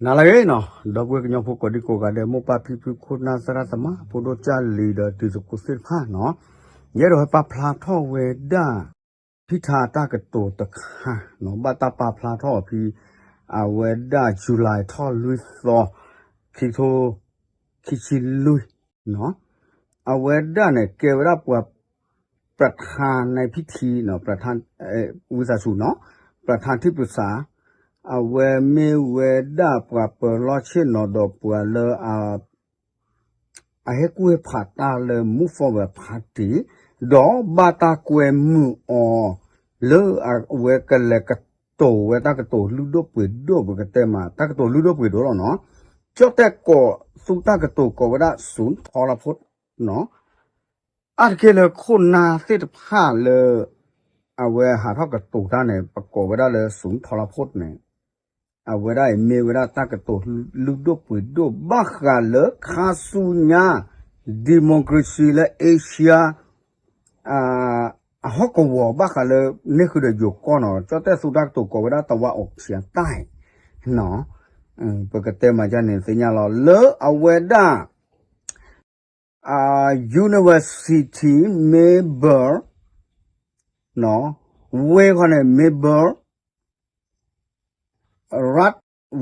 နၤလၢအဂ့ၤနီၤ, ဒီပုၢ်ဝဲၢ်ကညီဖိကိးဒံကိးဂၤဒဲး မိၢ်ပၢ်ဖံဖု ခိၣ်နၢ်သရၣ်သမါ ဖိဒိၣ်ကၢ်လံၤဒီးတံၤသကိးသ့ၣ်တဖၣ်နီၤ, ယအဲၣ်ဒိးဟဲပာ်ဖျါထီၣ်ဝဲဒၣ် ဖံထါတၢ်ကတိၤတခါနီၤ, ဘၣ်တၢ်ပာ်ဖျါထီၣ်အီၤဖဲ အဝဲဒၣ် July ထီၣ်လွံၢ်သီ ခံထိ ခံဆံလွံၢ်နီၤ, အဝဲဒၣ်န့ၣ် ကဲဝဲဒၣ်ပှၤ ประธานในพิธีနီၤ, ဝံသးစူၤနီၤ, ประธานที่ปรึกษา အဝဲမ့ၢ်ဝဲဒၣ်ပှၤပၢၤလီၢ်ဆ့ၣ်နီၤဒီးပှၤလၢ အဟဲကူၣ်ဟဲဖးတၢ်လၢ Move Forward Party ဒီးဘၣ်တၢ်ကွဲမုာ်အီၤ လၢအဝဲကလဲၤကတိၤဝဲတၢ်ကတိၤလုၢ်ဒိၣ်ပှ့ၤဒိၣ် ပကတဲမး တၢ်ကတိၤလုၢ်ဒိၣ်ပှ့ၤဒိၣ်လီၤနီၤ, ကၠီၣ်တဲၣ်ကိးသူတၢ်ကတိၤကိးဝဲဒၣ် ศูนย์ทรพจน์နီၤ, အါတက့ၢ်လၢခိၣ်နၢ်သ့ၣ်တဖၣ်လၢ အဝဲဟးထီၣ်ကတိၤတၢ်န့ၣ် ပကိးဝဲဒၣ်လၢ ศูนย์ทรพจน์န့ၣ် အဝဲဒၣ်အံၤမ့ၢ်ဝဲဒၣ်တၢ်ကတိၤလုၢ်ဒိၣ်ပှ့ၤဒိၣ် ဘၣ်ဃးလၢခါဆူညါ democracy လၢ Asia အဟီၣ်ကဝီၤ ဘၣ်ဃးလၢ န့ၢ်ဃုာ်ဒီးယိၤကီၢ်နီၤ, ကၠီၣ်တဲၣ်သူတၢ်ကတိၤကိးဝဲဒၣ် တဝါအိၣ်ဆံးတၢ်နီၤ, ပကတဲမးဒ်န့ၣ်သ့ၣ်ညါလီၤ လၢအဝဲဒၣ် University Melbourne နီၤ, ဝ့ၢ်ခီန့ၣ် Melbourne รัฐ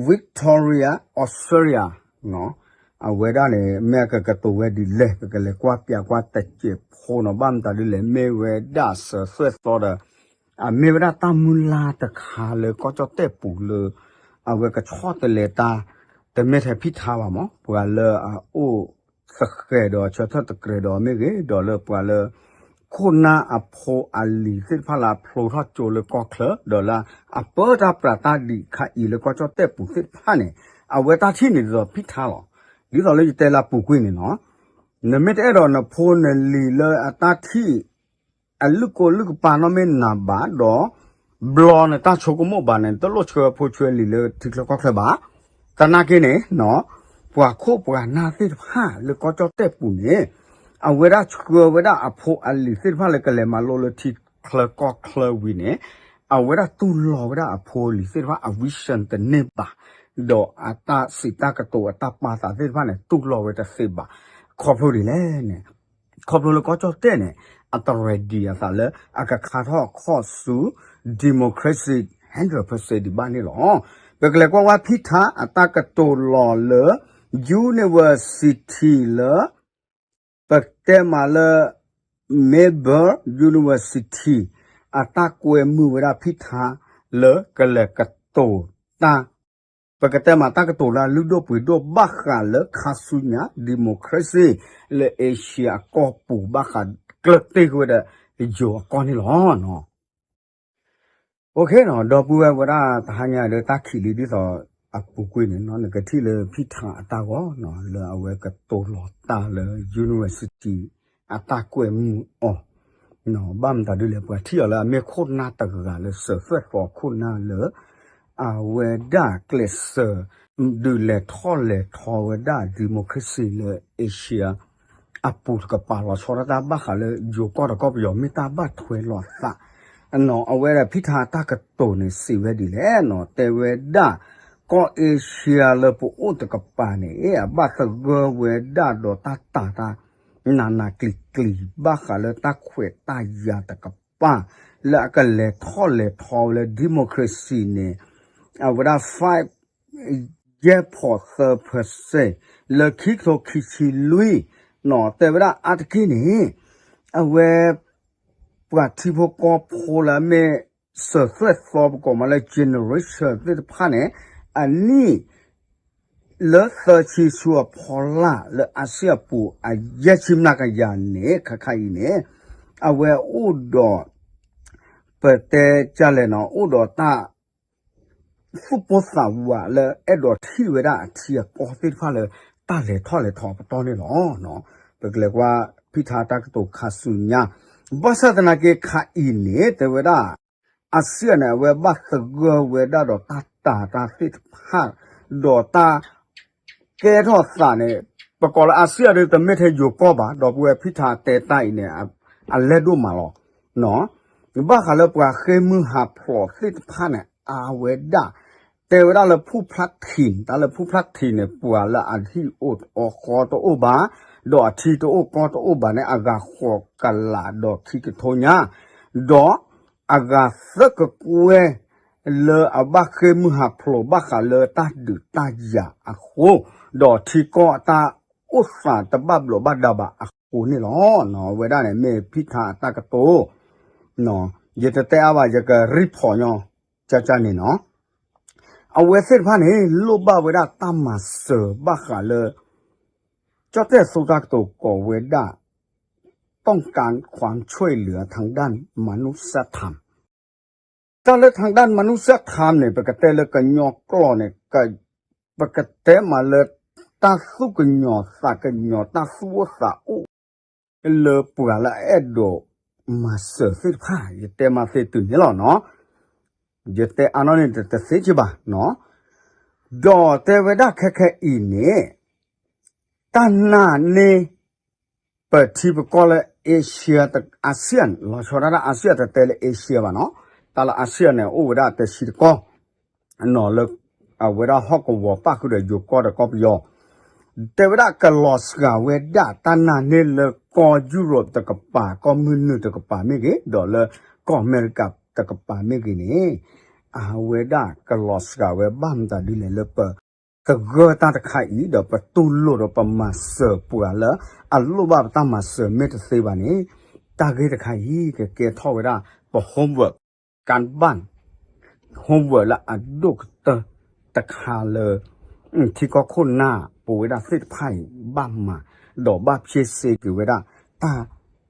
Victoria Australia နီၤ, အဝဲဒၣ်န့ၣ် မ့ၢ်အကကတိၤဝဲဒ်လဲၣ် ပကလဲၤကွၢ်ပျးကွၢ်တစဲးဖိနီၤ, ဘၣ်မတၤဒ်လဲၣ် မ့ၢ်ဝဲဒၣ်စၢၤသွဲၣ်သီဒီး အမ့ၢ်ဝဲဒၣ်တၢ်မုၢ်လၢ်တခါလၢကီၢ်ကၠီၣ်တဲၣ်ပူၤလၢ အဝဲကဆီၣ်တလဲတၢ် တမ့ၢ်ထဲဖံထါဘၣ်မး ပှၤလၢအအိၣ်သဃဲးဒီးဆၢထၢၣ်တကြဲးဒီးမ့ၢ်ဂ့ၤ ဒီးလၢပှၤလၢ ခိၣ်နၢ်အဖိအလံၤသ့ၣ်တဖၣ်လၢအဖျိထီၣ်ကၠိလၢကီၢ်ချၢ ဒီးလၢအပၢတၢ်ပြးတၢ်ဒံးခါအံၤလၢကီၢ်ကၠီၣ်တဲၣ်ပူၤသ့ၣ်တဖၣ်န့ၣ် အဝဲတၢ်ထံၣ်န့ၣ်ဒ်သိးဖံထါလီၤ. ဒ်သိးလၢယတဲလၢအပူၤကွံာ်န့ၣ်နီၤ, နမ့ၢ်တအဲၣ်ဒိးနဖိနလံၤလၢအတၢ်ထံၣ် အလုၢ်ကိလုၢ်ကပၤနီတမ့ၢ်နၤဘၣ်ဒီး ဘျီနတၢ်ဆိကမိၣ်ဘၣ်န့ၣ် တလိၣ်ဆှၢဖိဆှၢလံၤလၢထံချၢကီၢ်ချၢဘၣ်. သနာ်က့န့ၣ်နီၤ, ပှၤခိၣ်ပှၤနၢ်သ့ၣ်တဖၣ်လၢကီၢ်ကၠီၣ်တဲၣ်ပူၤန့ၣ် အဝဲဒၣ်ဆှၢဝဲဒၣ်အဖိအလံၤသ့ၣ်တဖၣ်လၢကလဲၤမၤလိလၢထံချၢကီၢ်ချၢဝံၤန့ၣ် အဝဲဒၣ်တူၢ်လိာ်ဝဲဒၣ်အဖိအလံၤသ့ၣ်တဖၣ်အ vision တန့ၢ်ဘၣ်, ဒီးအတၢ်စံးတၢ်ကတိၤအတၢ်ပာ်သးသ့ၣ်တဖၣ်န့ၣ် တူၢ်လိာ်ဝဲတသ့ဘၣ်. ခီဖျိဒ်လဲၣ်န့ၣ် ခီဖျိလၢကီၢ်ကၠီၣ်တဲၣ်န့ၣ် အတ ready အသးလၢအကခါထီၣ်ခီၣ်ဆူ democracy hundred percent ဒံးဘၣ်န့ၣ်လီၤ. ပကလဲၤကွၢ်ဝဲဖံထါအတၢ်ကတိၤလီၤလၢ university လၢ ပတဲမးလၢ Melbourne University အတၢ်ကွဲမုာ်ဝဲဒၣ်ဖံထါလၢကလဲၤကတိၤတၢ် ပကတဲမးတၢ်ကတိၤလၢအလုၢ်ဒိၣ်ပှ့ၤဒိၣ်ဘၣ်ဃးလၢခါဆူညါ democracy လၢ Asia အကီၢ်ပူၤဘၣ်ဃးကျၢၢ်တ့ၢ်က့ၤဝဲဒီးယိၤအကီၢ်န့ၣ်လီၤ. Okay နီၤ, ဒီပုၢ်ဝဲၢ်ဝဲဒၣ်တဟါညါဒီးတၢ်ခံးလံဒ်သိးအပူၤကွံာ်န့ၣ်နီၤ, နကထံၣ်လၢဖံထါအတၢ်ဂီၤနီၤ, လၢအဝဲကတိၤလီၤတၢ်လၢ university အတၢ်ကွဲမုာ်အီၤ ဘၣ်မတၤဒ်လဲၣ် ပှၤထံၣ်အီၤလၢအမ့ၢ်ခိၣ်နၢ်တဂၤလၢစၢၤသွဲၣ်သီခိၣ်နၢ်လၢ အဝဲဒၣ်ကျဲးစၢး ဒုးလဲၤထီၣ်လဲၤထီဝဲဒၣ် democracy လၢ Asia အပူၤတကပၤလီၤဆီဒၣ်တၢ်ဘၣ်ဃးလၢယိၤကီၢ်ဒီးကီၢ်ပယီၤမ့ၢ်တၢ်ဘၣ်ထွဲလိာ်သး နီၤ, အဝဲဒၣ်ဖံထါတၢ်ကတိၤန့ၣ်စံးဝဲဒ်လဲၣ်နီၤ, တဲဝဲဒၣ် ကီၢ် Asia လၢပအိၣ်တကပၤန့ၣ် အဘၣ်သဂၢၢ်ဝဲဒၣ်ဒီးတၢ်တၤတၢ် နးနးကျံၤကျံၤ ဘၣ်ဃးလၢတၢ်ခွဲးတၢ်ယာ်တကပၤ လၢအကလဲၤထီၣ်လဲၤထီဝဲလၢ democracy န့ၣ် အဝဲဒၣ် five ယဲၢ်ဖီးသၢ percent လၢခံကထိခံဆံလွံၢ် နီၤ, တဲဝဲဒၣ်အါတက့ၢ်န့ၣ် အဝဲ ပှၤထံဖိကီၢ်ဖိလၢအမ့ၢ်စၢၤသွဲၣ်သီပကိးမးလၢ generation သ့ၣ်တဖၣ်န့ၣ် အနံၣ် လၢသၢဆံဆူအဖီလာ်လၢ Asia အပူၤ အယဲၢ်ဆံမျးကယၤန့ၣ် ခါခါအံၤန့ၣ် အဝဲအိၣ်ဒီး ပတဲကလဲၣ်နီၤ အိၣ်ဒီးတၢ် သူၣ်ပိၢ်သးဝးလၢ အဲၣ်ဒိးထံၣ်ဝဲဒၣ်အထံအကီၢ်သ့ၣ်တဖၣ်လၢ တၢ်လဲၤထီၣ်လဲၤထီအပတီၢ်န့ၣ်လီၤ. ပကလဲၤကွၢ်ဖံထါတၢ်ကတိၤခါဆူညါ ဘၣ်ဆၣ်သနာ်က့ခါအံၤန့ၣ် တဲဝဲဒၣ် Asia န့ၣ် အဝဲဘၣ်သဂၢၢ်ဝဲဒၣ်ဒီးတၢ်တၤတၢ်သ့ၣ်တဖၣ် ဒီးတၢ် ကဲထီၣ်သးန့ၣ် ပကိးလၢ Asia ဒီးတမ့ၢ်ထဲယိၤကီၢ်ဘၣ် ဒီပုၢ်ဝဲၢ်ဖံထါတဲတၢ်အံၤန့ၣ် အလဲၢ်ဒိၣ်မးလီၤ. ဘၣ်ဃးလၢပှၤဃ့ၢ်မုၢ်ဟးဖျိးသ့ၣ်တဖၣ်န့ၣ် အဝဲဒၣ် တဲဝဲဒၣ်လၢဖုၣ်ဖျါထံး, တၢ်လၢဖုၣ်ဖျါထံးန့ၣ် ပှၤလၢအဟံၣ်အိၣ်အီၣ်ဃီတအိၣ်ဘၣ်, ဒီးအထံတအိၣ်ကီၢ်တအိၣ်ဘၣ်န့ၣ် အဂၤဃိးကလးဒီးခံကထိညါ, ဒီးအဂၤသၢကကွဲၢ် လၢအဘၣ်ဃ့ၢ်မုၢ်ဟးဖျိးဘၣ်ဃးလၢတၢ်ဒုးတၢ်ယၤအဃိ, ဒီးထံကီၢ်အတၢ်အိၣ်သးတဘၣ်ဘျိးဘၣ်ဒါဘၣ်အဃိန့ၣ်လီၤ. အဝဲဒၣ်န့ၣ်မ့ၢ်ဖံထါအတၢ်ကတိၤ, ယတတဲအါဘၣ် ယက report ညီ ကၠၢကၠၢန့ၣ်နီၤ. အဝဲသ့ၣ်တဖၣ်န့ၣ် လိၣ်ဘၣ်ဝဲဒၣ်တၢ်မၤစၢၤဘၣ်ဃးလၢ ကၠီၣ်တဲၣ်အသိးတၢ်ကတိၤကိးဝဲဒၣ် ต้องการความช่วยเหลือทางด้านมนุษยธรรม တၢ်လၢ ทางด้านมนุษยธรรม န့ၣ် ပကတဲလၢကညီကျိာ်န့ၣ် ပကတဲမးလၢ တၢ်သူၣ်ကညီၤသးကညီၤ တၢ်သူၣ်အိၣ်သးအိၣ် လၢပှၤလၢအအဲၣ်ဒိးမၤစၢၤသ့ၣ်တဖၣ် ယတဲမးသ့တုၤန့ၣ်လီၤနီၤ. ယတဲအါနီၢ်န့ၣ်တသ့က့ဘၣ်နီၤ. ဒီးတဲဝဲဒၣ်ခဲခဲအံၤန့ၣ် တၢ်နာ်န့ၢ် ပထံပကီၢ်လၢ Asia တ ASEAN လီၤဆီဒၣ်တၢ် ASEAN တတဲလၢ Asia ဘၣ်နီၤ. တၢ်လၢ ASEAN န့ၣ် အိၣ်ဝဲဒၣ်တဆံတကီၢ် နီၤလၢ အဝဲဒၣ်ဟီၣ်ကဝီၤပၣ်ဃုာ်ဒီးယိၤကီၢ်ဒီးကီၢ်ပယီၤ တဲဝဲဒၣ်ကလီၤစှၤဝဲဒၣ်တၢ်နာ်န့ၢ်လၢကီၢ်ယူရိးတကပၤ ကီၢ်မုၢ်နုာ်တကပၤမ့ၢ်ဂ့ၤ ဒီးလၢကီၢ်အမဲရကၤတကပၤမ့ၢ်ဂ့ၤန့ၣ် အဝဲဒၣ်ကလီၤစှၤဝဲဘၣ်မတၤဒ်လဲၣ်လၢပ ကဂၢၢ်တၢ်တခါအံၤ ဒီးပတူၢ်လိာ်ဒီးပမၤစၢၤပှၤလၢ အလိၣ်ဘၣ်ပတၢ်မၤစၢၤမ့ၢ်တသ့ဘၣ်န့ၣ် တၢ်ဂ့ၢ်တခါအံၤ ကကဲထီၣ်ဝဲဒၣ် ပ homework ကၢ်ဘၣ် homework လၢအဒိၣ်ကတၢၢ်တခါလၢ ထံကီၢ်ခိၣ်နၢ်ပဝဲဒၣ်သ့ၣ်တဖၣ်အံၤ ဘၣ်မၤ ဒီးဘၣ်ဖျ့စ့က့ၤဝဲဒၣ် တၢ်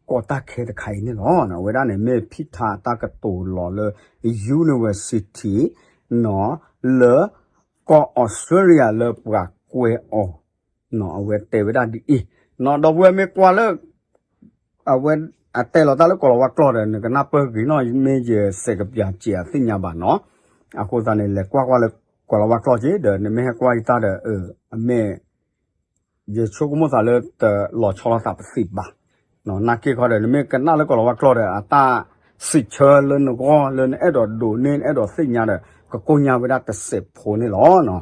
ကီတၢ်ခဲတခါအံၤန့ၣ်လီၤ. အဝဲဒၣ်န့ၣ်မ့ၢ်ဖံထါတၢ်ကတိၤလီၤလၢ university နီၤ လၢ ကီၢ်အီစထြ့လယါလၢပှၤကွဲးအီၤ အဝဲတဲဝဲဒၣ်ဒ်အံၤ နီၤ ဒီပုၢ်ဝဲၢ်မ့ၢ်ကွၢ်လၢ အဝဲအတဲလီၤတၢ်လၢကိၤလၤဝါကျိာ်ဒီး နကနၢ်ပၢၢ်ဂ့ၤနီၤ မ့ၢ်ယစဲးကပျၢ်စ့အသ့ၣ်ညါဘၣ်နီၤ. အဃိသတးန့ၣ် လဲၤကွၢ်ကွၢ်လၢကိၤလၤဝါကျိာ်က့ၤဒီး နမ့ၢ်ဟဲကွၢ်ယတၢ်ဒီး အမ့ၢ် ယဆိကမိၣ်သးလၢတလီၤဆီလိာ်သးပသံးဘၣ်. နာ်က့ခီဒီး နမ့ၢ်ကနၣ်လၢကိၤလၤဝါကျိာ်ဒီး အတၢ်စံးဆၢလၢနဂီၢ်လၢနအဲၣ်ဒိးဒိးန့ၢ် နအဲၣ်ဒိးသ့ၣ်ညါဒီး ကကိညါဝဲဒၣ်တစဲးဖိန့ၣ်လီၤ.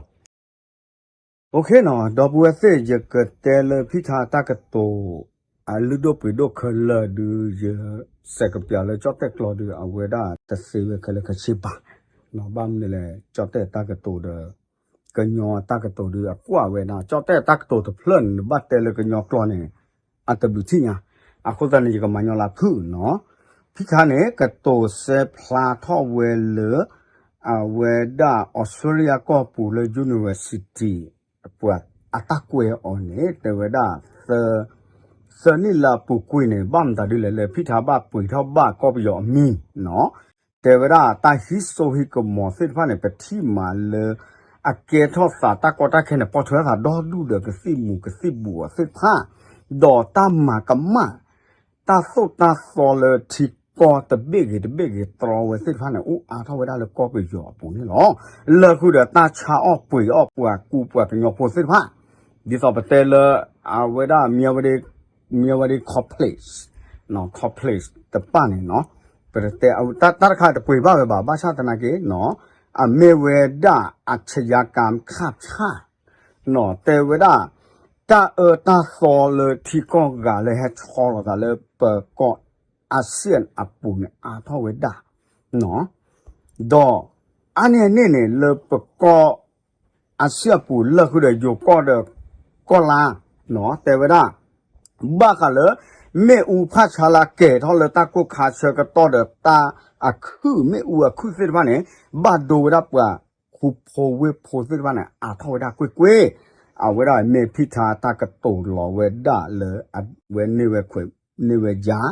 အိၣ်ခ့နီၤ ဒီပုၢ်ဝဲၢ်သ့ၣ် ယကတဲလၢဖံထါတၢ်ကတိၤ အလုၢ်ဒိၣ်ပှ့ၤဒိၣ်ခဲလၢာ်ဒုး ယစဲးကပျၢ်လၢကၠီၣ်တဲၣ်ကျိာ်ဒုး အဝဲဒၣ်တသ့ဝဲခဲလၢာ်ခဲဆ့ဘၣ်. ဘၣ်မနုၤလဲၣ် ကၠီၣ်တဲၣ်တၢ်ကတိၤဒီး ကညီတၢ်ကတိၤဒုး အကွၢ်ဝဲဒၣ် ကၠီၣ်တဲၣ်တၢ်ကတိၤတဖျၢၣ်န့ၣ် နဘၣ်တဲလၢကညီကျိာ်န့ၣ် အတဘျုးထံၣ်ညါ. အဃိသတးန့ၣ် ယကမၤညီလၢဖုၣ်နီၤ. ဖံထါန့ၣ် ကတိၤစဲဖျါထီၣ်ဝဲလၢ အဝဲဒၣ်အီစထြ့လယါကီၢ်ပူၤလၢ university ပှၤအတၢ်ကွဲးအီၤန့ၣ် တဲဝဲဒၣ် သၢနံၣ်လၢအပူၤကွံာ်န့ၣ် ဘၣ်မတၤဒ်လဲၣ်လၢ ဖံထါဘၣ်ပှ့ၤထီၣ်ဘၣ်ကီၢ်ပယီၤအမံၤနီၤ. တဲဝဲဒၣ်တၢ်ဟံးစိဟံးကမီၤသ့ၣ်တဖၣ်န့ၣ် ပထံၣ်မးလၢ အကဲထီၣ်သးတၢ်ကီတၢ်ခဲန့ၣ် ပိာ်ထွဲသးဒီဒူၣ်ဒီးကသံၣ်မူၤကသံၣ်ဘှီးသ့ၣ်တဖၣ်, ဒီးတၢ်မၤကမၣ် တၢ်သိၣ်တၢ်သီလၢထံကီၢ်တဘ့ၣ်ဂ့ၤတဘ့ၣ်ဂ့ၤတြီဝဲသ့ၣ်တဖၣ်န့ၣ် အိၣ်အါထီၣ်ဝဲဒၣ်လၢကီၢ်ပယီၤအပူၤန့ၣ်လီၤ. လၢဃုာ်ဒီးတၢ်ဆါအီၣ်ပှ့ၤအီၣ်ပှၤကူပှၤကညီဖိသ့ၣ်တဖၣ်, ဒ်သိးပတဲလၢ အဝဲဒၣ် မၠၣ်ဝတံ complex complex တပၣ်န့ၣ်နီၤ, ပတတဲ တၢ်တခါတပှ့ၤဘၣ်ဝဲဘၣ်, ဘၣ်ဆၣ်သနာ်က့နီၤ အမ့ၢ်ဝဲဒၣ် อาชญากรรมข้ามชาติ နီၤ တဲဝဲဒၣ် တၢ်အၢတၢ်သီလၢထံကီၢ်ဂၤလၢဟဲဆီလီၤသးလၢပကီၢ် อาเซียน အပူၤန့ၣ် အါထီၣ်ဝဲဒၣ် ဒီးအါန့ၢ်န့ၣ်န့ၣ် လၢပကီၢ် อาเซียน အပူၤ လၢဃုာ်ဒီးယိၤကီၢ်ဒီးကီၢ်လါ တဲဝဲဒၣ် ဘၣ်ဃးလၢ မ့ၣ်အူဖးဆါလၢအကဲၤထီၣ်လၢတၢ်ကိၢ်ခါဆၢကတီၢ်ဒီးတၢ်အခုၣ် မ့ၣ်အူအခုၣ်သ့ၣ်တဖၣ်န့ၣ် ဘၣ်ဒိဝဲဒၣ်ပှၤခူဖိဝ့ၢ်ဖိသ့ၣ်တဖၣ်န့ၣ် အါထီၣ်ဝဲဒၣ်ကွ့ၢ်ကွ့ၢ်, အဝဲဒၣ်မ့ၢ်ဖံထါတၢ်ကတိၤလီၤဝဲဒၣ်လၢအဝဲန့ၢ်ဝဲခွဲးန့ၢ်ဝဲယၤ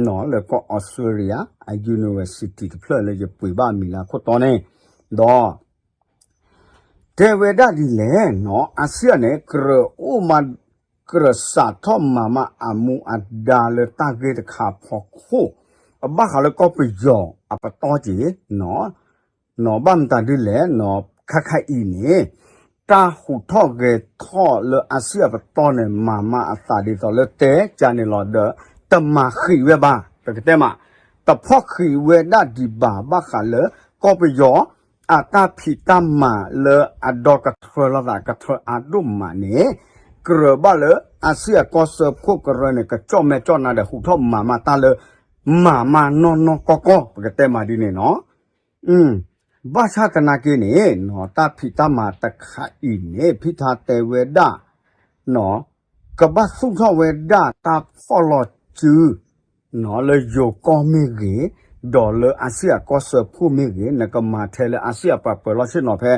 နီၤ လၢကီၢ်အီစထြ့လယါ အ university တဖျၢၣ်လၢယပှ့ၤဘၣ်မံၤလၢအခိၣ်တီန့ၣ်, ဒီး တဲဝဲဒၣ်ဒ်လဲၣ်နီၤ อาเซียน န့ၣ် ကြၢးအိၣ်မး ကြၢးစးထီၣ်မၤမးအမူအဒါလၢတၢ်ဂ့ၢ်တခါဖီခိၣ် ဘၣ်ဃးလၢကီၢ်ပယီၤအပတီၢ်က့ၤ နီၤ ဘၣ်မတၤဒ်လဲၣ်နီၤ ခါခါအံၤန့ၣ် တၢ်ဟူးထီၣ်ဂဲၤထီၣ်လၢ อาเซียน အပတီၢ်န့ၣ် မၤမးအသးဒ်သိးလၢတဲကန့ၣ်လီၤဒီး တမၤဃံးဝဲဘၣ် ပကတဲမး တဖီၣ်ဃံးဝဲဒၣ်ဒံးဘၣ် ဘၣ်ဃးလၢကီၢ်ပယီၤ အတၢ်ဖံးတၢ်မၤလၢအဒီကထြၢလိာ်သးကထြၢအါဒိၣ်မးန့ၣ် ကြၢးဘၣ်လၢအၤစံၣ်အကီၢ်စၢဖှိၣ်ကရၢန့ၣ် ကကၠီၣ်မဲာ်ကၠီၣ်နါဒီးဟူးထီၣ်မၤမးတၢ်လၢ မၤမးနီၢ်နီၢ်ကီၢ်ကီၢ် ပကတဲမးဒ်န့ၣ်နီၤ. ဘၣ်ဆၣ်သနာ်က့န့ၣ် တၢ်ဖံးတၢ်မၤတခါအံၤန့ၣ် ဖံထါတဲဝဲဒၣ် ကဘၣ်သူၣ်ထီၣ်ဝဲဒၣ်တၢ်ဖီၣ်လီၤစု လၢယိၤကီၢ်မ့ၢ်ဂ့ၤ, ဒီးလၢအၤစံၣ်အကီၢ်စၢဖှိၣ်မ့ၢ်ဂ့ၤ, နကမၤထဲလၢအၤစံၣ်အပှၤပၢၤလီၢ်ဆ့ၣ်နီၤဖဲ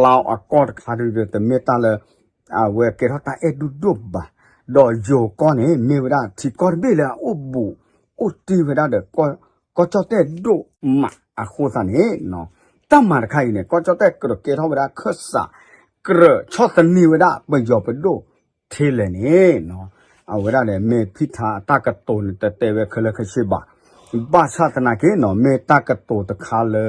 လါအကီၢ်တခါဒီး တမ့ၢ်တၢ်လၢ အဝဲကဲထီၣ်တၢ်အဲၣ်ဒူၣ်ဒိၣ်ဘၣ်. ဒီးယိၤကီၢ်န့ၣ် မ့ၢ်ဝဲဒၣ်ထံကီၢ်တဘ့ၣ်လၢအအိၣ်ဘူးအိၣ်တံၢ်ဝဲဒၣ်ဒီး ကီၢ်ကၠီၣ်တဲၣ်ဒိၣ်မးအဃိသတးန့ၣ် တၢ်မၤတခါအံၤန့ၣ် ကီၢ်ကၠီၣ်တဲၣ်ကြၢးကဲထီၣ်ဝဲဒၣ်ခၢၣ်စး ကြၢးဆီၣ်သနံးဝဲဒၣ်ပယီၤပဒိၣ်ထဲလဲၣ်န့ၣ် အဝဲဒၣ်န့ၣ် မ့ၢ်ဖံထါအတၢ်ကတိၤန့ၣ် တတဲဝဲခဲလၢာ်ခဲဆ့ဘၣ်. ဘၣ်ဆၣ်သနာ်က့နီၤ မ့ၢ်တၢ်ကတိၤတခါလၢ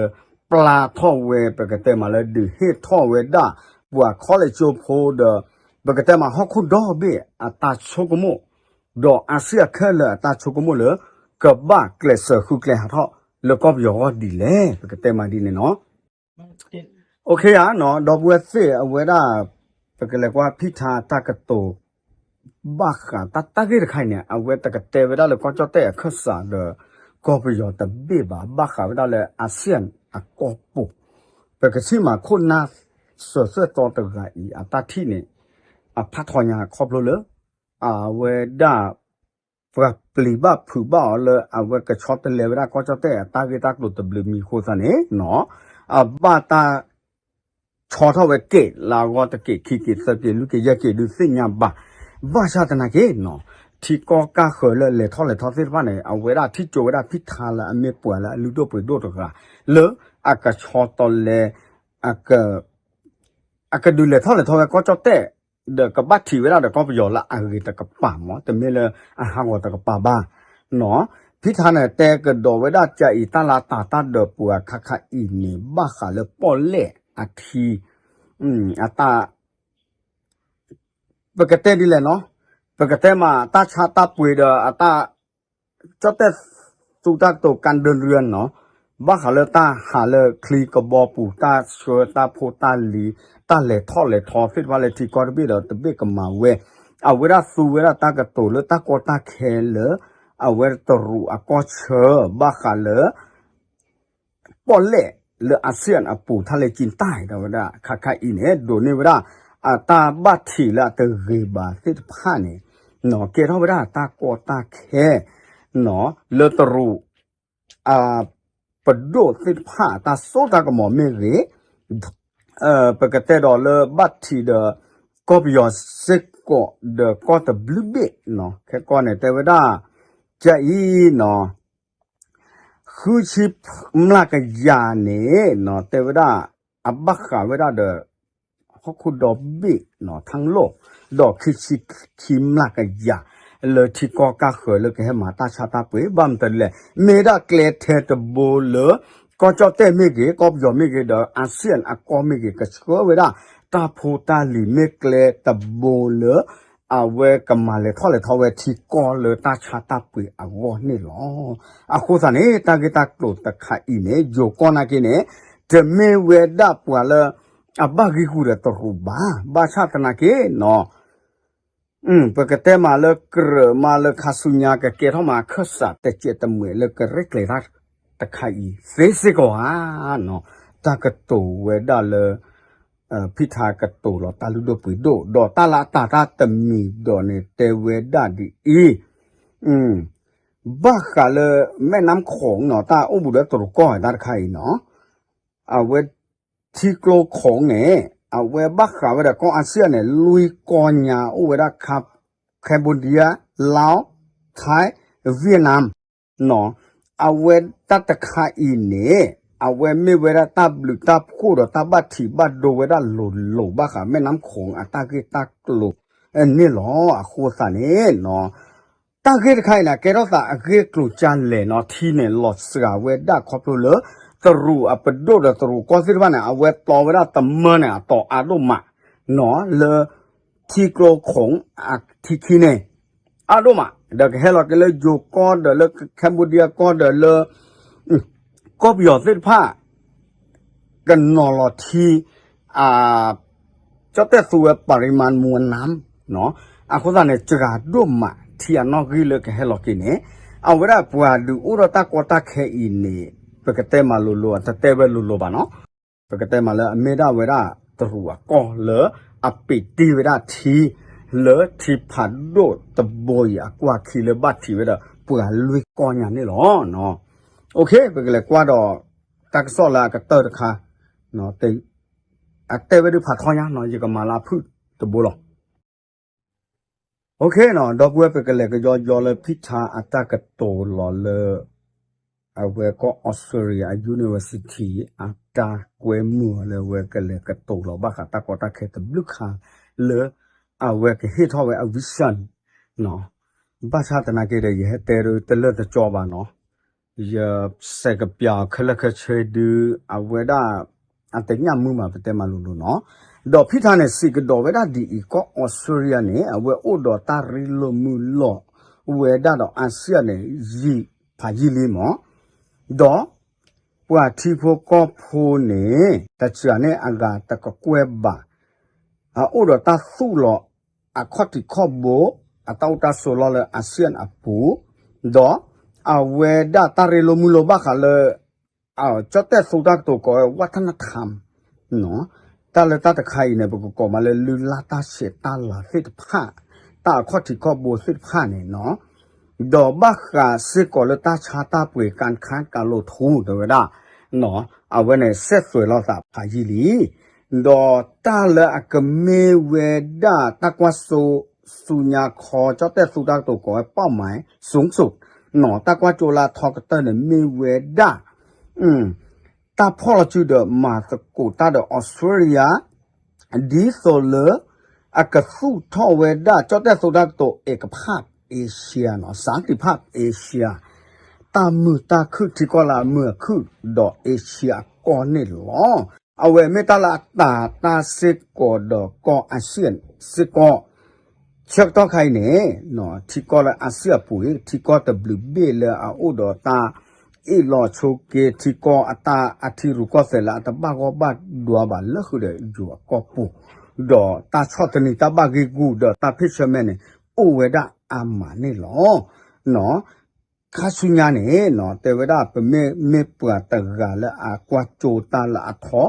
ပျၢ်ထီၣ်ဝဲ ပကတဲမးလၢဒုးဟ့ၣ်ထီၣ်ဝဲဒၣ် ပှၤခီလ့ၣ်ကၠိဖိဒီး ပကတဲမးဟီၣ်ခိၣ်ဒီဘ့ၣ်အတၢ်ဆိကမိၣ် ဒီးအၤစံၣ်အခဲလၢာ်အတၢ်ဆိကမိၣ်လၢ ကဘၣ်ကျဲးစၢးဃုကျဲဟးထီၣ်လၢကီၢ်ပယီၤအဂီၢ်ဒ်လဲၣ် ပကတဲမးဒ်န့ၣ်နီၤ. အိၣ်ခ့ဧါနီၤ ဒီပုၢ်ဝဲၢ်သ့ၣ်အဝဲဒၣ် ပကလဲၤကွၢ်ဖံထါတၢ်ကတိၤ ဘၣ်ဃးတၢ်တၢ်ဂ့ၢ်တခါအံၤန့ၣ် အဝဲတကတဲဝဲဒၣ်လၢကီၢ်ကၠီၣ်တဲၣ်အခၢၣ်စးဒီး ကီၢ်ပယီၤတဘ့ၣ်ဘၣ် ဘၣ်ဃးဝဲဒၣ်လၢအၤစံၣ်အကီၢ်ပူၤ ပကထံၣ်မးခိၣ်နၢ်စၢၤသွဲၣ်တီတဂၤအံၤ အတၢ်ထံၣ်န့ၣ် အဖးထီညါခီဖျိလၢ အဝဲဒၣ် ပှၤပျံၤဘၣ်ဖုးဘၣ်အီၤလၢအဝဲကဆီတလဲဝဲဒၣ်ကီၢ်ကၠီၣ်တဲၣ်အတၢ်ဂ့ၢ်တၢ်ကျိၤတဘျုးမံၤအဃိသတးန့ၣ် အဘၣ်တၢ် ဆီထီၣ်ဝဲက့ၤလၢအဂီၢ်တက့ၢ် ခံက့ၢ် သၢက့ၢ် လွံၢ်က့ၢ် ယဲၢ်က့ၢ်ဒုးသ့ၣ်ညါဘၣ်. ဘၣ်ဆၣ်သနာ်က့နီၤ ထံကီၢ်ကၢ်ဃၢၤလၢလဲၤထီၣ်လဲၤထီသ့ၣ်တဖၣ်န့ၣ် အဝဲဒၣ်ထံၣ်ကၠိဝဲဒၣ်ဖံထါလၢအမ့ၢ်ပှၤလၢအလုၢ်ဒိၣ်ပှ့ၤဒိၣ်တဂၤ လၢအကဆီတလဲ အက အကဒုးလဲၤထီၣ်လဲၤထီဝဲကီၢ်ကၠီၣ်တဲၣ် ဒီးကဘၣ်ထံၣ်ဝဲဒၣ်ဒီးကီၢ်ပယီၤလၢအဂ့ၤတကပၤမး တမ့ၢ်လၢအဟးဂီၤတကပၤဘၣ်. ဖံထါန့ၣ် တဲကဒီးဝဲဒၣ်ကၢအံၤတၢ်လၢတၢ်တၢ်ဒီးပှၤခါခါအံၤန့ၣ် ဘၣ်ဃးလၢပီၣ်လဲၣ်အထံ အတၢ် ပကတဲဒ်လဲၣ်နီၤ ပကတဲမးတၢ်ဆါတၢ်ပှ့ၤဒီးအတၢ် ကၠီၣ်တဲၣ်သူတၢ်ကတိၤကါဒိရၢနီၤ ဘၣ်ဃးလၢတၢ်ဟးလၢချံကဘီပူၤ တၢ်ဆှၢတၢ်ဖိတၢ်လံၤ တၢ်လဲၤထီၣ်လဲၤထီသ့ၣ်တဖၣ်လၢထံကီၢ်တဘ့ၣ်ဒီးတဘ့ၣ်ကမၤဝဲ အဝဲဒၣ်သူဝဲဒၣ်တၢ်ကတိၤလၢတၢ်ကီတၢ်ခဲလၢ အဝဲတရူးအကီၢ်ဆၢ ဘၣ်ဃးလၢ ပီၣ်လဲၣ်လၢ ASEAN အပူၤ ထါလဲကၠံတၢ် ဒီးဝဲဒၣ်ခါခါအံၤန့ၣ် ဒိးန့ၢ်ဝဲဒၣ် အတၢ်ဘၣ်ထံးလၢအတဂ့ၤဘၣ်သ့ၣ်တဖၣ်န့ၣ် ကဲထီၣ်ဝဲဒၣ်တၢ်ကီတၢ်ခဲ လၢတရူး အပဒိၣ်သ့ၣ်တဖၣ်အတၢ်စိတၢ်ကမီၤမ့ၢ်ဂ့ၤ ပကတဲဒီးလၢဘၣ်ထံးဒီး ကီၢ်ပယီၤစ့ၢ်ကီးဒီးကီၢ်တဘျုးဘ့ၣ်နီၤ ခဲကီၢ်န့ၣ် တဲဝဲဒၣ် ကၢအံၤနီၤ ဃုဆံမျးကယၤန့ၣ်နီၤ တဲဝဲဒၣ် အဘၣ်ဃးဝဲဒၣ်ဒီး ဟီၣ်ခိၣ်ဒီဘ့ၣ်နီၤ ထၢလိၣ် ဒီးခံဆံခံမျးကယၤ လၢထံကီၢ်ကၢ်ဃၢၤလၢကဟဲမၤတၢ်ဆါတၢ်ပှ့ၤ ဘၣ်မတၤဒ်လဲၣ် မ့ၢ်ဒၣ်ကျဲထဲတဘိလၢ ကီၢ်ကၠီၣ်တဲၣ်မ့ၢ်ဂ့ၤ ကီၢ်ပယီၤမ့ၢ်ဂ့ၤ ဒီး ASEAN အကီၢ်မ့ၢ်ဂ့ၤ ကဆှၢဝဲဒၣ် တၢ်ဖိတၢ်လံၤမ့ၢ်ကျဲတဘိလၢ အဝဲကမၤလဲၤထီၣ်လဲၤထီဝဲထံကီၢ်လၢတၢ်ဆါတၢ်ပှ့ၤအဂီၢ်န့ၣ်လီၤ. အဃိသတးန့ၣ် တၢ်ဂ့ၢ်တၢ်ကျိၤတခါအံၤန့ၣ် ယိၤကီၢ်နာ်က့န့ၣ် တမ့ၢ်ဝဲဒၣ်ပှၤလၢ အဘၣ်ဂံၢ်ဂူာ်ဒီးတရူးဘၣ်. ဘၣ်ဆၣ်သနာ်က့နီၤ ပကတဲမးလၢကြၢးမးလၢခါဆူညါကကဲထီၣ်မးခၢၣ်စးတစဲးတမှဲာ်လၢကရဲၣ်ကျဲၤတၢ်တခါအံၤ သ့စ့ၢ်ကီးဧါနီၤ. တၢ်ကတိၤဝဲဒၣ်လၢ ဖံထါကတိၤလီၤတၢ်လုၢ်ဒိၣ်ပှ့ၤဒိၣ် ဒီးတၢ်လၢအတၢ်တၢ်တမံၤဒီးန့ၣ် တဲဝဲဒၣ်ဒ်အံၤ ဘၣ်ဃးလၢ မဲၣ်နါခိၣ်နီၤ တၢ်အိၣ်ဘူးဒီးတရူးကီၢ်တၢ်တခါအံၤနီၤ အဝဲ ထံကျိခိၣ်န့ၣ် အဝဲဘၣ်ဃးဝဲဒီးကီၢ် ASEAN န့ၣ် လွံၢ်ကီၢ်ညါအိၣ်ဝဲဒၣ် Cambodia, Laos, Thai, Vietnam နီၤ အဝဲတၢ်တခါအံၤန့ၣ် အဝဲမ့ၢ်ဝဲဒၣ်တၢ်ဘျုးတၢ်ဖှိၣ်ဒီးတၢ်ဘၣ်ထံးဘၣ်ဒိဝဲဒၣ်လိၤလိၤဘၣ်ဃး မဲၣ်နါခိၣ်အတၢ်ဂ့ၢ်တၢ်ကျိၤန့ၣ်လီၤ. အဃိသတးန့ၣ်နီၤ တၢ်ဂ့ၢ်တခါအံၤန့ၣ် ကဲထီၣ်သးအဂ့ၢ်ကျိၤကၢလဲၣ်နီၤ ထံန့ၣ်လီၤစှၤဝဲဒၣ်ခီဖျိလၢ တရူးအပဒိၣ်ဒီးတရူးကီၢ်သ့ၣ်တဖၣ်န့ၣ် အဝဲတီဝဲဒၣ်တမၢန့ၣ် အတီၤအါဒိၣ်မးနီၤ လၢ ထံကျိခိၣ်အထံခံန့ၣ် အါဒိၣ်မး ဒီးကဟဲလီၤက့ၤလၢယိၤကီၢ်ဒီးလၢ Cambodia ကီၢ်ဒီးလၢ ကီၢ်ပယီၤသ့ၣ်တဖၣ် ကနီၤလီၤထံ အ ကၠီၣ်တဲၣ်သူဝဲ ပၤရံမၤမူဝဲနၢမ် အဃိသတးန့ၣ် စှၤဒိၣ်မး ထံအနီၣ်ဂံၢ်လၢကဟဲလီၤက့ၤန့ၣ် အဝဲဒၣ်ပှၤဒုးအိၣ်ဒီးတၢ်ကီတၢ်ခဲအံၤန့ၣ် ပကတဲမးလိၤလိၤ အတတဲဝဲလိၤလိၤဘၣ်နီၤ. ပကတဲမးလၢအမ့ၢ်ဒၣ်ဝဲဒၣ်တရူးအကီၢ်လၢ အပ့းတ့ၢ်ဝဲဒၣ်ထံ လၢထံဖးဒိၣ်တဘိအံၤအကွၢ်ခံလၢဘၣ်ထံးဝဲဒီးပှၤလွံၢ်ကီၢ်ညါန့ၣ်လီၤ. အိၣ်ခ့ ပကလဲၤကွၢ်ဒီး တၢ်ကစီၣ်လၢအကတၢၢ်တခါ အတဲဝဲဒၣ်ဖးထီညါနီၤ ယကမၤလၢအဖုၣ်တဘိလီၤ. အိၣ်ခ့နီၤ ဒီပုၢ်ဝဲၢ် ပကလဲၤကယီယီလၢဖံထါအတၢ်ကတိၤလီၤလၢ အဝဲကီၢ် Australia အ university အတၢ်ကွဲမုာ်အီၤလၢအဝဲကလဲၤကတိၤလီၤဘၣ်ဃးတၢ်ကီတၢ်ခဲတဘျုးခါလၢ အဝဲကဟ့ၣ်ထီၣ်ဝဲအ vision နီၤ. ဘၣ်ဆၣ်သနာ်က့ဒီး ယဟဲတဲဒၣ်တလၢာ်တကီဘၣ်နီၤ. ယစဲးကပျးအီၤခဲလၢာ်ခဲဆ့ဒုး အဝဲဒၣ် အတညၣ်မုာ်မး ပတဲမးလိၤလိၤနီၤ. ဒီးဖံထါန့ၣ် စံးကဒီးဝဲဒၣ်ဒ်အံၤ ကီၢ် Australia န့ၣ် အဝဲအိၣ်ဒီးတၢ်ရ့လိာ်မုာ်လိာ်ဝဲဒၣ်ဒီး ASEAN န့ၣ် ယံာ်ဖးယံာ်လံမး ဒီးပှၤထံဖိကီၢ်ဖိန့ၣ် တစှၤန့ၢ်အဂၤတကကွဲၢ်ဘၣ် အအိၣ်ဒီးတၢ်သူၣ်လီၤ အခီၣ်ထံးခီၣ်ဘိ အတၢ်အိၣ်တၢ်ဆိးလီၢ်လၢ ASEAN အပူၤ, ဒီးအဝဲဒၣ်တၢ်ရ့လိာ်မုာ်လိာ်ဘၣ်ဃးလၢ ကၠီၣ်တဲၣ်သူတၢ်ကတိၤကိးဝဲ วัฒนธรรม တၢ်လၢတၢ်တခါအံၤန့ၣ် ပကကိးမးလၢ လုၢ်လၢ်တၢ်ဆဲးတၢ်လၤသ့ၣ်တဖၣ်, တၢ်အခီၣ်ထံးခီၣ်ဘိသ့ၣ်တဖၣ်န့ၣ်နီၤ, ဒီးဘၣ်ဃးစ့ၢ်ကီးလၢတၢ်ဆါတၢ်ပှ့ၤ การค้าการลงทุน တဲဝဲဒၣ် အဝဲန့ၣ် ဆက်သွယ်လိာ်သးဖးယံာ်လံ, ဒီးတၢ်လၢအကမ့ၢ်ဝဲဒၣ်တၢ်ကွၢ်စိ ဆူညါခီ ကၠီၣ်တဲၣ်သူတၢ်ကတိၤကိးဝဲ เป้าหมายสูงสุด နီၤ, တၢ်ကွၢ်စိလၢအထီကတၢၢ်န့ၣ် မ့ၢ်ဝဲဒၣ် တၢ်ဖီၣ်လီၤစုဒီးမၤသကိးတၢ်ဒီး Australia ဒ်သိးလၢ အကသူၣ်ထီၣ်ဝဲဒၣ် ကၠီၣ်တဲၣ်သူတၢ်ကတိၤ เอกภาพเอเชีย နီၤ, สันติภาพเอเชีย တၢ်မုာ်တၢ်ခုၣ်ထံကီၢ်လၢအမုာ်အခုၣ်ဒီး Asia အကီၢ်န့ၣ်လီၤ. အဝဲမ့ၢ်တၢ်လၢအတၤတၢ်စ့ၢ်ကီးဒီးကီၢ် ASEAN စ့ၢ်ကီး ဆၢကတီၢ်ခါအံၤန့ၣ် ထံကီၢ်လၢ ASEAN အပူၤအံၤ ထံကီၢ်တဘျုးဘ့ၣ်လၢအအိၣ်ဒီးတၢ်အ့ၣ်လိာ်ဆိးက့ ထံကီၢ်အတၢ်အထံရူၢ်ကီၢ်သဲးလၢအတဘၣ်ဂီၢ်ဘၣ်ဒွါဘၣ်လၢဃုာ်ဒီးယိၤအကီၢ်ပူၤ, ဒီးတၢ်ဆီၣ်သနံးတၢ်ဘၣ်ဂ့ၢ်ဂူာ်ဒီးတၢ်ဖ့ၣ်ဆၢမဲာ်န့ၣ် အိၣ်ဝဲဒၣ်အါမးန့ၣ်လီၤ. ခါဆူညါန့ၣ် တဲဝဲဒၣ် ပမ့ၢ်မ့ၢ်ပှၤတဂၤလၢအကွၢ်စိတၢ်လၢအထီ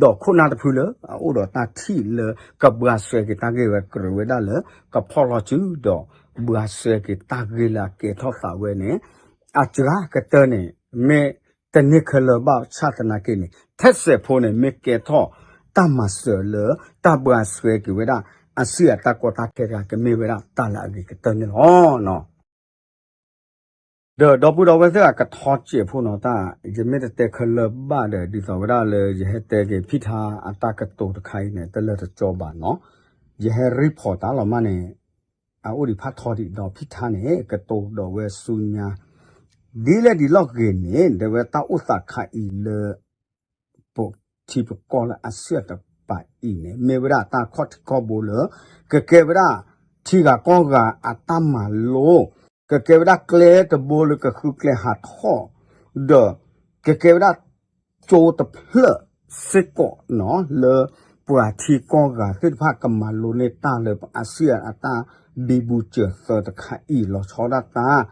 ဒီးခိၣ်နၢ်တဖုလၢအအိၣ်ဒီးတၢ်ထံၣ်လၢကဘှါဆှဲက့ၤတၢ်ဂ့ၢ်ဝဲ ကြၢးဝဲဒၣ်လၢကဖီၣ်လီၤစုဒီးဘှါဆှဲက့ၤတၢ်ဂ့ၢ်လၢအကဲထီၣ်သးဝဲန့ၣ် အစှၤကတၢၢ်န့ၣ် မ့ၢ်တန့ၢ်ခဲလၢာ်ဘၣ်ဆၣ်သနာ်က့န့ၣ် ထဲစဲးဖိန့ၣ် မ့ၢ်ကဲထီၣ်တၢ်မၤစၢၤလၢတၢ်ဘှါဆှဲက့ၤဝဲဒၣ် ASEAN အတၢ်ကီတၢ်ခဲတဂၤ ကမ့ၢ်ဝဲဒၣ်တၢ်လၢအဂ့ၤကတၢၢ်န့ၣ်လီၤ. ဒီးဒီပုၢ်ဒီဝဲၢ်သ့ၣ်အကထီစဲးဖိနီၤတၢ် ယမ့ၢ်တတဲခဲလၢာ်ဘၣ်ဒီး ဒ်သိးဝဲဒၣ်လၢယဟဲတဲက့ၤဖံထါအတၢ်ကတိၤတခါအံၤန့ၣ် တလၢာ်တကီဘၣ်နီၤ, ယဟဲရံဖီၣ်တၢ်လီၤမးန့ၣ် အအိၣ်ဒံးဖးထီဒံး ဒီးဖံထါန့ၣ် ကတိၤဒီးဝဲဆူညါ ဒ်လဲၣ်ဒ်လဲၣ်ဂ့ၤန့ၣ် တဲဝဲတၢ်အိၣ်သးခါအံၤလၢ ပထံပကီၢ်လၢ ASEAN တပၤအံၤန့ၣ် မ့ၢ်ဝဲဒၣ်တၢ်ခီၣ်ထံးခီၣ်ဘိလၢ ကကဲဝဲဒၣ်ထံဂၤကီၢ်ဂၤအတၢ်မၤလိ, ကကဲဝဲဒၣ်ကျဲတဘိလၢကဃုကျဲဟးထီၣ်, ဒီးကကဲဝဲဒၣ်ကၠိတဖျၢၣ်စ့ၢ်ကီးနီၤ လၢပှၤထံကီၢ်ဂၤသ့ၣ်တဖၣ်ကမၤလိန့ၢ်တၢ်လၢ ASEAN အတၢ်ဘံဘူစၢၤသၢတခါအံၤ လီၤဆီဒၣ်တၢ်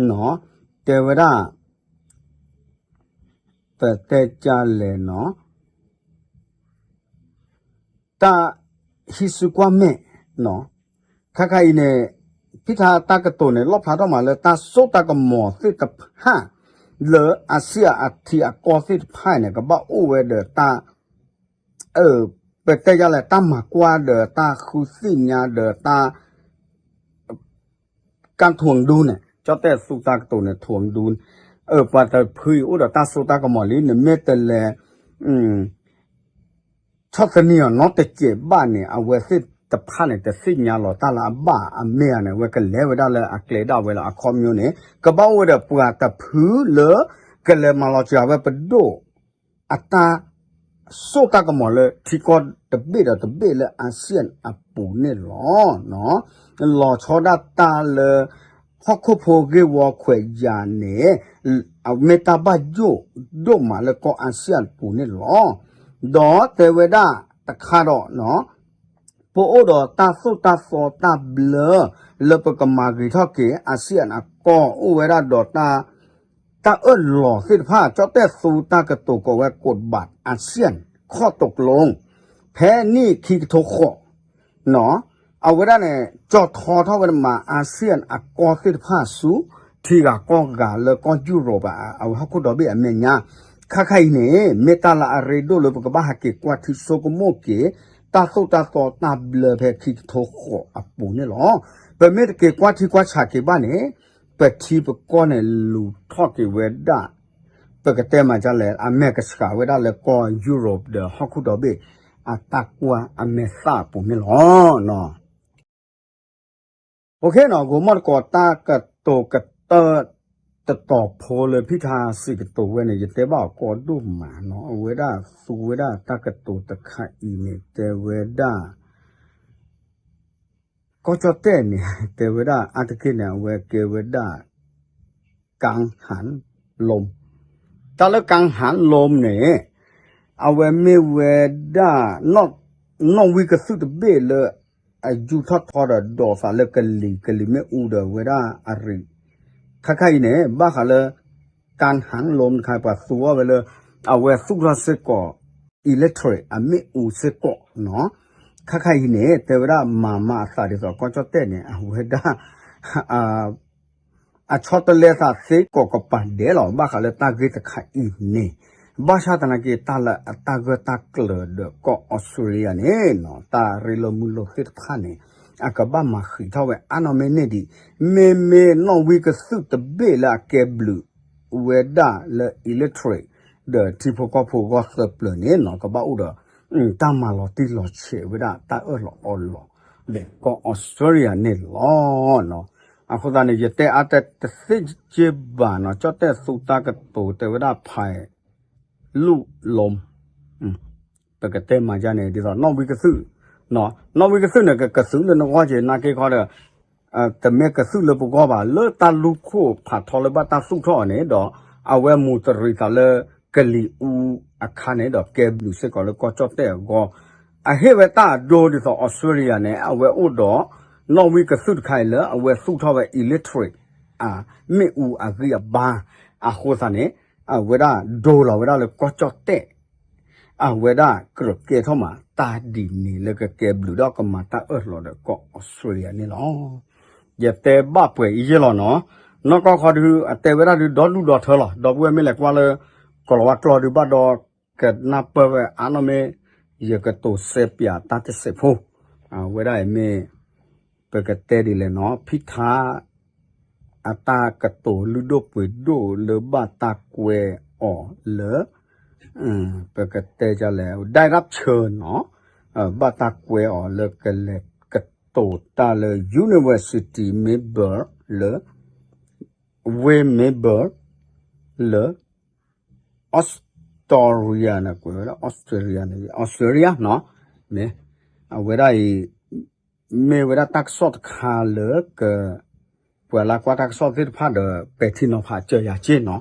နီၤ, တဲဝဲဒၣ် ပတဲကလဲၣ်နီၤ တၢ်ဟံးစုကွၢ်မဲာ်နီၤ, ခါခါအံၤန့ၣ် ဖံထါတၢ်ကတိၤန့ၣ် လီၣ်ဖျါထီၣ်မးလၢတၢ်စိတၢ်ကမီၤသ့ၣ်တဖၣ် လၢ ASEAN အထံအကီၢ်သ့ၣ်တဖၣ်န့ၣ် ကဘၣ်အိၣ်ဝဲဒီးတၢ် ပတဲယလဲၣ် တၢ်မၤကွၢ်ဒီးတၢ်ဃုသ့ၣ်ညါဒီးတၢ် ကၢ်ထူၣ်ဒူန့ၣ် ကၠီၣ်တဲၣ်သူတၢ်ကတိၤန့ၣ် ထူၣ်ဒူန့ၣ် ပှၤတဖုအံၤအိၣ်ဒီးတၢ်စိတၢ်ကမီၤလံ နမ့ၢ်တလဲၤ ဆီၣ်သနံးအီၤနီတစဲးဘၣ်န့ၣ် အဝဲသ့ၣ်တဖၣ်န့ၣ် တသ့ၣ်ညါလီၤတၢ်လၢအဘၣ်အမ့ၢ်ဧါန့ၣ် အဝဲကလဲၤဝဲဒၣ်လၢအကျဲဒၣ်ဝဲလၢအခီပညီန့ၣ် ကဘၣ်အိၣ်ဝဲဒီးပှၤတဖုလၢ ကလဲၤမၤလီၤစှၤဝဲပဒိၣ် အတၢ်စိတၢ်ကမီၤလၢထံကီၢ်တဘ့ၣ်ဒီးတဘ့ၣ်လၢ ASEAN အပူၤန့ၣ်လီၤ. လီၤဆီဒၣ်တၢ်လၢ ဟီၣ်ခိၣ်ဖိဂ့ၢ်ဝီခွဲးယာ်န့ၣ် အမ့ၢ်တၢ်ဘၣ်ယိၣ်ဒိၣ်မးလၢကီၢ် ASEAN အပူၤန့ၣ်လီၤ. ဒီးတဲဝဲဒၣ်တခါဒီး ပအိၣ်ဒီးတၢ်သိၣ်တၢ်သီတၢ်ဘျၢ လၢပကမၤဂ့ၤထီၣ်က့ၤ အၤစံယၣ်အကီၢ်အိၣ်ဝဲဒၣ်ဒီးတၢ် တၢ်အၢၣ်လီၤသ့ၣ်တဖၣ် ကၠီၣ်တဲၣ်သူတၢ်ကတိၤကိးဝဲ ကဒး အၤစံယၣ် ခီၣ်တိၤကလိ ဖဲနံၣ်ခံကထိဃိး အဝဲဒၣ်န့ၣ် ကၠီၣ်ထီထီၣ်ဝဲဒၣ်မး အၤစံယၣ်အကီၢ်သ့ၣ်တဖၣ်ဆူ ထံဂၤကီၢ်ဂၤလၢကီၢ်ယူရိၣ်ပၤ အဝဲဟီၣ်ခိၣ်ဒီဘ့ၣ်အမဲာ်ညါ ခါခါအံၤန့ၣ် မ့ၢ်တၢ်လၢအရ့ဒိၣ်လၢပကဘၣ်ဟးက့ၤကွၢ်ထံဆိကမိၣ်က့ၤ တၢ်သိၣ်တၢ်သီတၢ်ဘျၢဖဲခံကထိဃိးအပူၤန့ၣ်လီၤ. ပမ့ၢ်တက့ၤကွၢ်ထံကွၢ်ဆးက့ၤဘၣ်န့ၣ် ပထံပကီၢ်န့ၣ်လူၤထီၣ်က့ၤဝဲဒၣ် ပကတဲမးဒ်လဲၣ် အမဲာ်ကဆှးဝဲဒၣ်လၢကီၢ်ယူရိၣ်ဒီးဟီၣ်ခိၣ်ဒီဘ့ၣ် အတၢ်ကွၢ်အမဲာ်သၣ်အပူၤန့ၣ်လီၤ. အိၣ်ခ့နီၤ ဂိၤမီၣ်တကိး တၢ်ကတိၤကတၢၢ်တတီၤဖိလၢဖံထါစံးကတိၤဝဲန့ၣ် ယတဲဘၣ်အီၤကီဒိၣ်မးနီၤ အဝဲဒၣ်သူဝဲဒၣ်တၢ်ကတိၤတခါအံၤန့ၣ် တဲဝဲဒၣ် ကီၢ်ကၠီၣ်တဲၣ်န့ၣ် တဲဝဲဒၣ်အါတက့ၢ်န့ၣ် အဝဲကဲဝဲဒၣ် ကၣ်ဟၣ်လိမ် တၢ်လၢကၣ်ဟၣ်လိမ်န့ၣ် အဝဲမ့ၢ်ဝဲဒၣ် နီၣ်ဝံကသုၣ်တဘ့ၣ်လၢ အယူၢ်ထီၣ်ထီဒီးဒိးသးလၢကလံၤ ကလံၤမ့ၣ်အူဒီးဝဲဒၣ်အရံး ခါခါအံၤန့ၣ် ဘၣ်ဃးလၢ ကၣ်ဟၣ်လိမ်တခါ ပှၤသူအီၤဝဲလၢ အဝဲသူၣ်ထီၣ်စ့ၢ်ကီး electric အမ့ၣ်အူစ့ၢ်ကီးနီၤ ခါခါအံၤန့ၣ် တဲဝဲဒၣ်မၤမၤအသးဒ်သိးကီၢ်ကၠီၣ်တဲၣ်န့ၣ် အဝဲဒၣ် အဆီတလဲသးသ့ကိးကပၤဒဲးလီၤ ဘၣ်ဃးလၢတၢ်ဂ့ၢ်တခါအံၤန့ၣ် ဘၣ်ဆၣ်သနာ်က့ တၢ်လၢအတၢ်ဂၢၢ်တၢ်ကျၢၤဒီးကီၢ်အီစထြ့လယါန့ၣ်နီၤ တၢ်ရ့လိာ်မုာ်လိာ်သ့ၣ်တဖၣ်န့ၣ် အကဘၣ်မၤဃံးထီၣ်ဝဲအါနီၢ်မ့ၢ်န့ၢ်ဒံး မ့မ့ၢ်နီၣ်ဝံကသုၣ်တဘ့ၣ်လၢအကဲဘျုးဝဲဒၣ်လၢ electric ဒီးထံဖိကီၢ်ဖိဂီၢ်သၢပျၢၤန့ၣ်နီၤ ကဘၣ်အိၣ်ဒီး တၢ်မၤလီၤတံၢ်လီၤဆဲးဝဲဒၣ်တၢ်အၢၣ်လီၤအီလီၤ ဒီးကီၢ်အီစထြ့လယါန့ၣ်လီၤ. အဃိသတးန့ၣ် ယတဲအါတသ့က့ဘၣ်နီၤ ကၠီၣ်တဲၣ်သူတၢ်ကတိၤတဲဝဲဒၣ်ဖဲ လူၣ်လိမ် ပကတဲမၤဒ်န့ၣ် ဒ်သိးနီၣ်ဝံကသုၣ်, နီၣ်ဝံကသုၣ်န့ၣ် ကကသုၣ်လၢနဂီၢ်က့ၤ နာ်က့ခီဒီး တမ့ၢ်ကသုၣ်လၢပဂီၢ်ဘၣ် လၢတၢ်လူၢ်ခိၣ်ဖးထီလၢဘၣ်တၢ်သူၣ်ထီၣ်အီၤန့ၣ်ဒီး အဝဲမူးတရံးသးလၢကလံၤအူအခါန့ၣ်ဒီး ကဲဘျုးစ့ၢ်ကီးလၢကီၢ်ကၠီၣ်တဲၣ်အဂီၢ်, အဟ့ၣ်ဝဲတၢ်အဒိဒ်သိးအီစထြ့လယါန့ၣ် အဝဲအိၣ်ဒီး နီၣ်ဝံကသုၣ်တခါအံၤလၢအဝဲသူၣ်ထီၣ်ဝဲ electric အမ့ၣ်အူအဂံၢ်အဘါ, အဃိသတးန့ၣ် အဝဲဒၣ်ဒိလီၤဝဲဒၣ်လၢကီၢ်ကၠီၣ်တဲၣ် အဝဲဒၣ်ကြၢးကဲထီၣ်မး တၢ်ဒ်န့ၣ်လၢကကဲဘျုးဒီးကမၤတၢ်အၢၣ်လီၤဒီးကီၢ်အီစထြ့လယါန့ၣ်လီၤ. ယတဲဘၣ်ပှဲၤအံၤယဲၢ်လီၤနီၤ, နီၢ်ကီၢ်ခီဒုး အတဲဝဲဒၣ်ဒုးဒီဒူၣ်ဒီထၢလီၤ, ဒီပုၢ်ဝဲၢ်မ့ၢ်လဲၤကွၢ်လၢ ကီၤလၤဝါကျိာ်ဒုးဘၣ်ဒီး ကနၢ်ပၢၢ်ဝဲအါနီၢ်မ့ၢ် ယကတိၤစဲးပၠးတၢ်တစဲးဖိ, အဝဲဒၣ်အံၤမ့ၢ် ပကတဲဒ်လဲၣ်နီၤ, ဖံထါ အတၢ်ကတိၤလုၢ်ဒိၣ်ပှ့ၤဒိၣ်လၢဘၣ်တၢ်ကွဲးအီၤလၢ ပကတဲဒ်လဲၣ် ဒၣ်ရၣ်ဆၢနီၤ, ဘၣ်တၢ်ကွဲးအီၤလၢကလဲၤကတိၤတၢ်လၢ University Melbourne လၢ ဝ့ၢ် Melbourne လၢ Australia န့ၣ် ကွဲးဝဲဒၣ် Australia န့ၣ် Australia နီၤ, မ့ၢ် အဝဲဒၣ်အံၤ မ့ၢ်ဝဲဒၣ်တၢ်ကစီၣ်တခါလၢက ပှၤလၢကွၢ်တၢ်ကစီၣ်သ့ၣ်တဖၣ်ဒီး ပဲာ်ထံနီၤဖးစၢၤယၤက့နီၤ,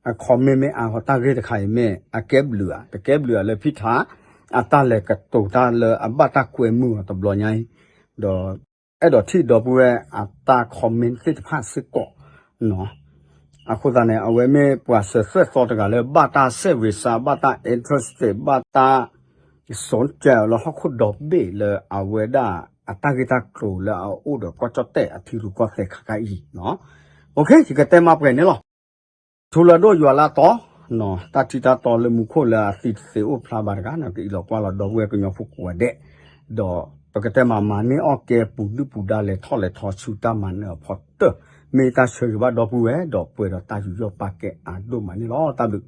အခီမ့ၢ်မ့ၢ်အါဂီၢ်တၢ်ဂ့ၢ်တခါအံၤမ့ၢ် အကဲဘျုးဧါ တကဲဘျုးဧါလၢဖံထါ အတၢ်လဲၤကတိၤတၢ်လၢအဘၣ်တၢ်ကွဲမုာ်အီၤတဘျီညါအံၤ, ဒီး အဲၣ်ဒိးထံၣ်ဒီပုၢ်ဝဲၢ်အတၢ် comment သ့ၣ်တဖၣ်စ့ၢ်ကီးနီၤ, အဃိသတးန့ၣ် အဝဲမ့ၢ်ပှၤစၢၤသွဲၣ်သီတဂၤလၢဘၣ်တၢ်ဆဲးဝ့ၤစါ ဘၣ်တၢ် interested ဘၣ်တၢ် စူၣ်ကဲလၢဟီၣ်ခိၣ်ဒီဘ့ၣ်လၢအဝဲဒၣ်အတၢ်ဂ့ၢ်တၢ်ကျိၤလၢအအိၣ်ဒီးကီၢ်ကၠီၣ်တဲၣ်အထံရူၢ်ကီၢ်သဲးခါခါအံၤနီၤ, ယကတဲမးပှဲၤန့ၣ်လီၤ. ထူလၢဒိၣ်ယွၤလၢအတီ, တၢ်ထံတၢ်တီလၢမူခိၣ်လၢအသံတသ့အိၣ်ဖျါဘၣ်တဂၤန့ၣ် ကအံးလီၤကွၢ်လီၤဒီပုၢ်ဝဲၢ်ကညီဖိကိးဂၤဒဲး, ဒီးပကတဲမးမၤန့ၢ်အီၣ်ကဲပူၤဒုၣ်ပူၤဒါလဲၤထီၣ်လဲၤထီဆူတၢ်မၤနၢၤအဖီတၢၢ်, မ့ၢ်တၢ်ဆၢဂ့ၤဘၣ်ဒီပုၢ်ဝဲၢ် ဒီးပှဲၤဒီးတၢ်ယူးယီၣ်ပာ်ကဲအါဒိၣ်မးန့ၣ်လီၤ. တၢ်ဘျုး